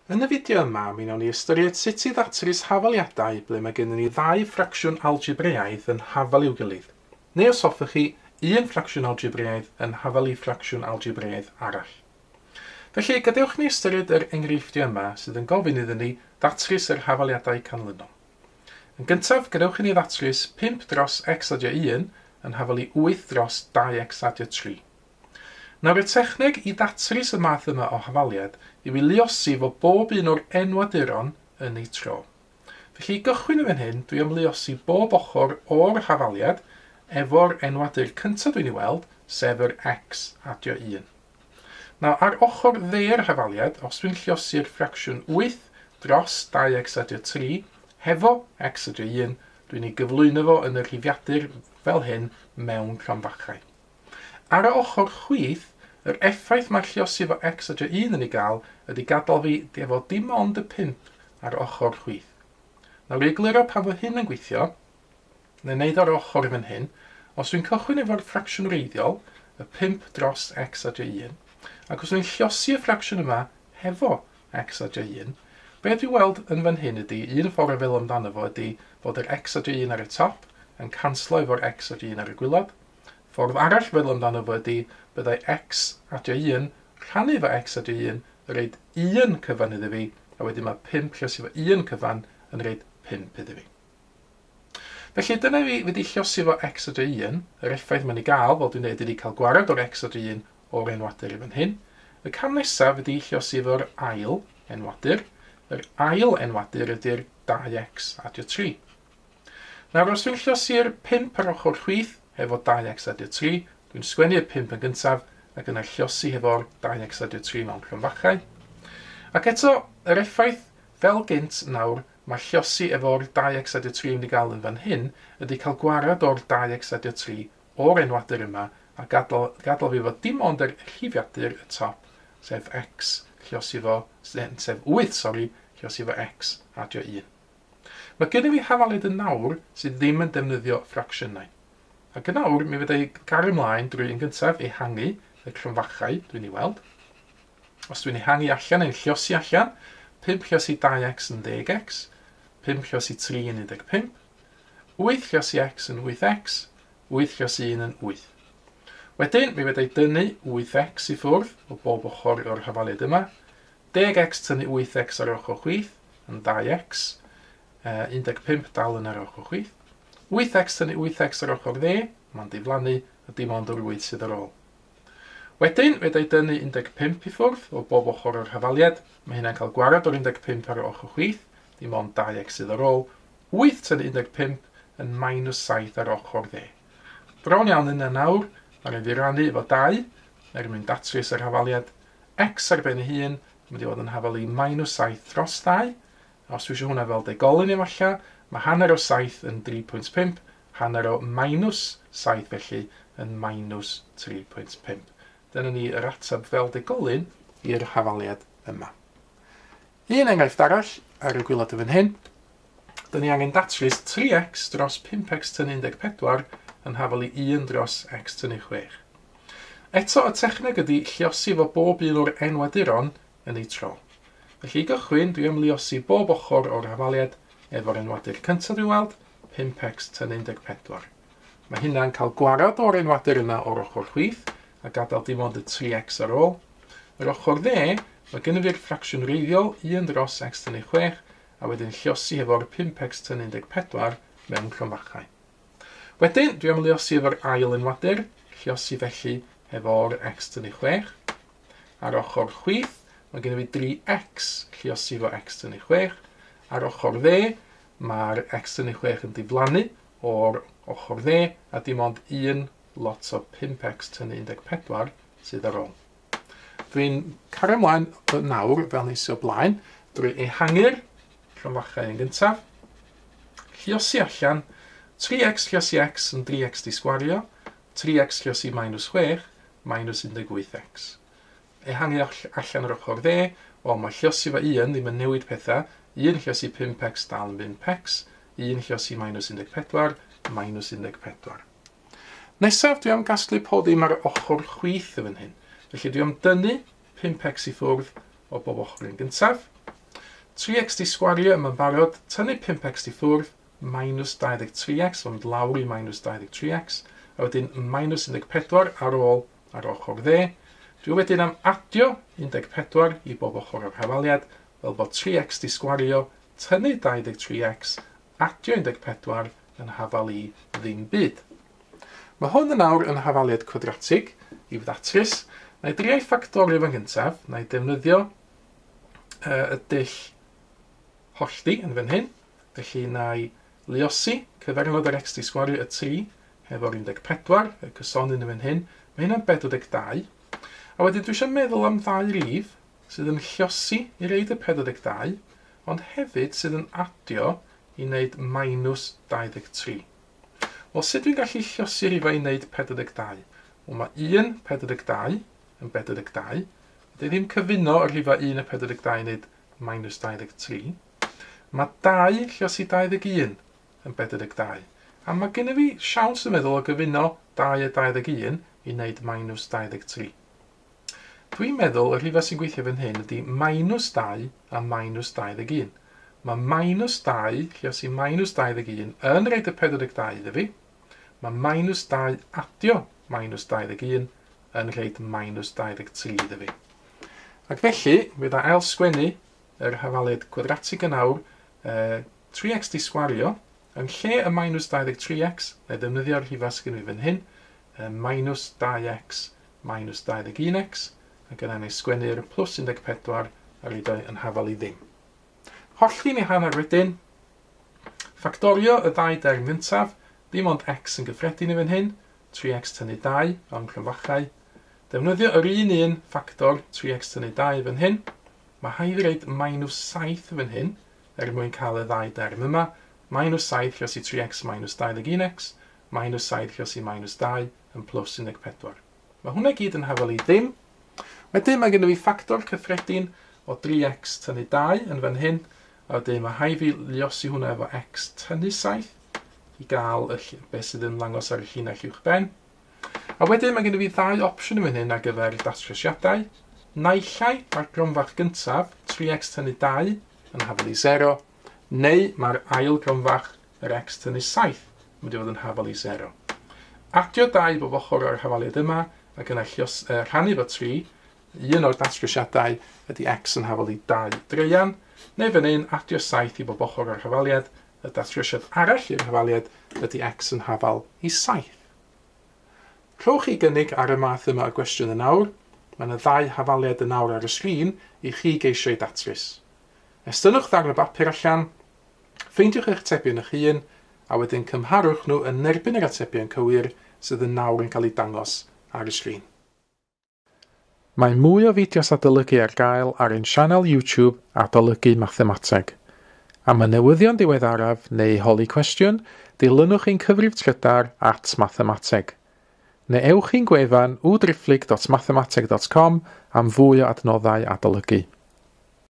Yn y fideo yma, mi wnawn ni ystyried sut i ddatrys hafaliadau ble mae gennym ni ddau ffracsiwn algebraidd yn hafal i'w gilydd, neu os hoffech chi, un ffracsiwn algebraidd yn hafal i ffracsiwn algebraidd arall. Felly, gadewch ni ystyried yr enghreifftiau yma sydd yn gofyn iddyn ni ddatrys yr hafaliadau canlynol. Yn gyntaf, gadewch i ni ddatrys 5 dros x adio 1 yn hafal i 8 dros 2x adio 3. Nawr, y techneg i ddatrys y math yma o hafaliad yw i luosi fo bob un o'r enwaduron yn ei tro. Felly, i gychwyn yn fan hyn, dwi am luosi bob ochr o'r hafaliad efo'r enwadur cyntaf dwi'n ei weld, sef yr x adio 1. Nawr, ar ochr dde'r hafaliad, os dwi'n lluosi'r ffracsiwn 8 dros 2x adio 3 hefo x adio 1, dwi'n ei gyflwyno fo yn y rhifiadur fel hyn mewn cromfachau. Ar y ochr chwith, yr effaith mae lluosi efo x adio 1 yn ei gael ydy gadael fi efo dim ond y 5 ar ochr chwith. Nawr, i egluro pam fod hyn yn gweithio, neu wneud ar ochr fan hyn, os dwi'n cychwyn efo'r ffracsiwn wreiddiol, y 5 dros x adio 1, ac os dwi'n lluosi y ffracsiwn yma hefo x adio 1, be dwi'n weld yn fan hyn ydy, un ffordd o feddwl amdano fo ydy bod yr x adio 1 ar y top yn canslo efo'r x adio 1 ar y gwaelod. Ffordd arall feddwl amdano fo ydy byddai x adio 1 rhannu efo x adio 1 yn rhoid 1 cyfan iddo fi, a wedyn mae 5 lluosi efo 1 cyfan yn rhoid 5 iddo fi. Felly dyna fi wedi lluosi efo x adio 1, yr effaith mae'n ei gael, fel dwi'n dweud, ydy cael gwared o'r x adio 1 o'r enwadur i fan hyn. Y cam nesaf ydy lluosi efo'r ail enwadur. Yr ail enwadur ydy'r 2x adio 3. Nawr, os dwi'n lluosi'r 5 ar ochr chwith hefo 2x adio 3, dwi'n sgwennu'r 5 yn gyntaf ac yna lluosi hefo'r 2x adio 3 mewn cromfachau. Ac eto, yr effaith fel gynt nawr, mae lluosi efo'r 2x adio 3 yn ei gael yn fan hyn ydy cael gwared o'r 2x adio 3 o'r enwadur yma a gadael fi efo dim ond yr rhifiadur y top, sef x lluosi fo, sef 8, sori, lluosi fo x adio 1. Mae gennym fi hafaliad yn nawr sydd ddim yn defnyddio ffracsiynau. Ac yn awr, mi fydda i gario ymlaen drwy yn gyntaf ehangu y cromfachau dwi'n ei weld. Os dwi'n ehangu allan neu'n lluosi allan, 5 lluosi 2x yn 10x, 5 lluosi 3 yn 15, 8 lluosi x yn 8x, 8 lluosi 1 yn 8. Wedyn, mi fydda i dynnu 8x i ffwrdd o bob ochr o'r hafaliad yma, 10x tynnu 8x ar ochr chwith yn 2x, 15 dal yn ar ochr chwith, 8x tynnu 8x ar ochr dde, mae'n diflannu, a dim ond yr 8 sydd ar ôl. Wedyn, fedra i dynnu 15 i ffwrdd o bob ochr o'r hafaliad, mae hynna'n cael gwared o'r 15 ar ochr chwith, dim ond 2x sydd ar ôl, 8 tynnu 15 yn minus 7 ar ochr dde. Bron iawn yna nawr, mae'n rhaid i rannu efo 2, er mwyn datrys yr hafaliad, x ar ben ei hun, mae'n mynd i fod yn hafal i minus 7 dros 2, os dwi eisiau hwnna fel degolyn efallai, mae hanner o 7 yn 3.5, hanner o minus 7 felly yn minus 3.5. Dyna ni yr ateb fel degolyn i'r hafaliad yma. Un enghraifft arall ar y gwaelod yn fan hyn, dyna ni angen datrys 3x dros 5x tynnu 14 yn hafal i 1 dros x tynnu 6. Eto, y techneg ydy lluosi fo bob un o'r enwaduron yn ei tro. Felly i gychwyn, dwi am luosi bob ochr o'r hafaliad efo'r enwadur cyntaf dwi'n weld, 5x tynnu 14. Mae hynna'n cael gwared o'r enwadur yna o'r ochr chwith a gadael dim ond y 3x ar ôl. Yr ochr dde, mae gennym fi'r ffracsiwn wreiddiol 1 dros x tynnu 6 a wedyn lluosi efo'r 5x tynnu 14 mewn cromfachau. Wedyn, dwi am luosi efo'r ail enwadur, lluosi felly efo'r x tynnu 6. Ar ochr chwith, mae gennym fi 3x lluosi efo x tynnu 6. Ar ochr dde, mae'r x tynnu 6 yn diflannu o'r ochr dde, a dim ond un lot o 5x tynnu 14 sydd ar ôl. Dwi'n cario ymlaen nawr, fel nes i o blaen, drwy ehangu'r cromfachau yn gyntaf, lluosi allan, 3x lluosi x yn 3x di sgwario, 3x lluosi minus 6, minus 18x. Ehangu allan yr ochr dde, wel mae lluosi fo 1 ddim yn newid pethau, 1 lluosi 5x dal yn 5x, 1 lluosi minus 14, minus 14. Nesaf, dwi am gasglu pob dim ar ochr chwith yn fan hyn. Felly dwi am dynnu 5x i ffwrdd o bob ochr yn gyntaf. 3x di sgwario yma'n barod, tynnu 5x di ffwrdd, minus 23x, mae'n mynd lawr i minus 23x, a wedyn minus 14 ar ôl ar ochr dde. Dwi wedyn am adio 14 i bob ochr o'r hafaliad, fel bod 3x di sgwario, tynnu 23x, adio 14 yn hafal i ddim byd. Mae hwn yn awr yn hafaliad cwadratig i'w ddatrys. Na i drio ffactorio fan gyntaf, na i defnyddio y dull hollti yn fan hyn. Felly na i luosi cyfernod yr x di sgwario y 3 hefo'r 14, y cysonyn yn fan hyn. Mae hynna'n 42. A wedyn dwi eisiau meddwl am ddau rif sydd yn lliosi i reid y 42, ond hefyd sydd yn adio i wneud minus 23. Wel, sut dwi'n gallu lliosi rhifau i wneud 42? Wel, mae 1 42 yn 42. Dwi ddim cyfuno y rhifau 1 a 42 i wneud minus 23. Mae 2 lliosi 21 yn 42. A mae gennym fi siawns yn meddwl o gyfuno 2 a 21 i wneud minus 23. Dwi'n meddwl y rhifau sy'n gweithio fan hyn ydy minus 2 a minus 21. Mae minus 2, lliosi minus 21, yn rhaid y 42 iddo fi. Mae minus 2 adio minus 21 yn rhaid minus 23 iddo fi. Ac felly, fydda ail sgwennu yr hafaliad gwadratig yn awr, 3x di sgwario, yn lle y minus 23x, na i ddefnyddio'r rhifau sydd gen i fan hyn, minus 2x minus 21x, ac yna na i sgwennu'r plus 14 a rhaid yn hafal i ddim. Hollti neu hanner wedyn, ffactorio y ddau derm gyntaf, dim ond x yn gyffredin i fan hyn, 3x tynnu 2 o'n cromfachau. Defnyddio yr un ffactor 3x tynnu 2 fan hyn, mae rhaid i reid minus 7 fan hyn, er mwyn cael y ddau derm yma, minus 7 lliosi 3x minus 21x, minus 7 lliosi minus 2 yn plus 14. Mae hwnna gyd yn hafal i ddim. Wedyn mae gennym fi ffactor cyffredin o 3x tynnu 2 yn fan hyn, a wedyn mae rhaid fi liosi hwnna efo x tynnu 7 i gael beth sydd yn ddangos ar y llinell uwchben. A wedyn mae gennym fi ddau opsiwn yn fan hyn ar gyfer datrysiadau. Naill ai mae'r gronfach gyntaf, 3x tynnu 2 yn hafal i 0, neu mae'r ail gronfach, yr x tynnu 7, yn mynd i fod yn hafal i 0. Adio 2 bob ochr o'r hafaliad yma, ac yna rhannu fo 3, un o'r datrysiadau ydy x yn hafal i 2 dreian, neu fan hyn, adio 7 i bob ochr o'r hafaliad, y datrysiad arall i'r hafaliad ydy x yn hafal i 7. Rhowch chi gynnig ar y math yma o gwestiwn yn awr. Mae yna ddau hafaliad yn awr ar y sgrin i chi geisio ei datrys. Estynnwch ddarn o bapur allan, ffeindiwch eich atebion eich hun, a wedyn cymharwch nhw yn erbyn yr atebion cywir sydd yn nawr yn cael eu dangos ar y sgrin. Mae mwy o fideos adolygu ar gael ar ein sianel YouTube Adolygu Mathemateg. Am y newyddion diweddaraf neu holi cwestiwn, dilynwch ein cyfrif trydar @mathemateg. Neu ewch i'n gwefan www.mathemateg.com am fwy o adnoddau adolygu.